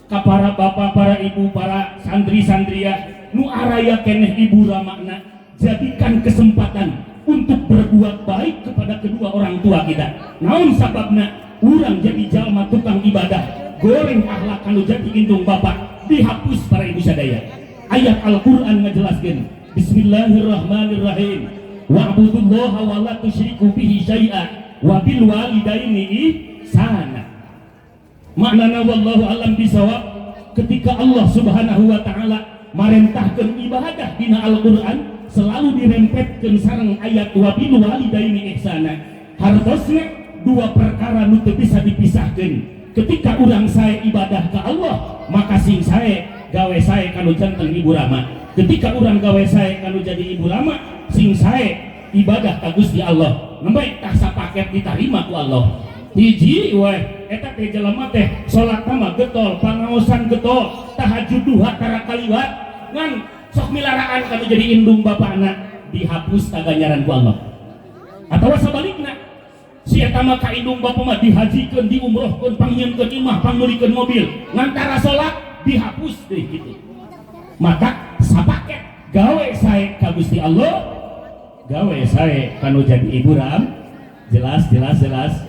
Ka para bapak, para ibu, para santri santriah nu araya keneh ibu ramakna, jadikan kesempatan untuk berbuat baik kepada kedua orang tua kita. Naon sababna? Urang jadi jalma tukang ibadah, goreng akhlak kanu jadi indung bapak dihapus. Para ibu sadaya, ayat Al-Quran ngajelaskeun, Bismillahirrahmanirrahim, wa'budullaha wa la tusyriku bihi syai'a wa bil walidaini ihsana. Maknana, wallahu alam bisawab, ketika Allah Subhanahu wa taala marentahkeun ibadah dina Al-Qur'an, selalu dirempetkeun sareng ayat wa bil walidaini ihsana. Hartosna dua perkara nu teu bisa dipisahkeun. Ketika urang sae ibadah ke Allah, maka sing sae gawe sae kanu janten ibu rama. Ketika urang gawe sae kanu jadi ibu rama, sing sae ibadah ka Gusti Allah, nembe tah sapaket diterima ku Allah. Hiji we eta teh jelema teh salat mah getol, pangaosan getol, tahajud duha tara kaliwat, ngan sok milaraan kanu jadi indung bapakna, dihapus kaganjaran ku Allah. Atau sabalikna, si eta mah ka indung bapa mah dihajikeun, diumrohkeun, pangnyieunkeun imah, pangmeulikeun mobil, ngan tara salat, dihapus deh gitu. Maka sapaket, gawe sae ka Gusti Allah, gawe sae kanu jadi ibu ram. Jelas, jelas, jelas.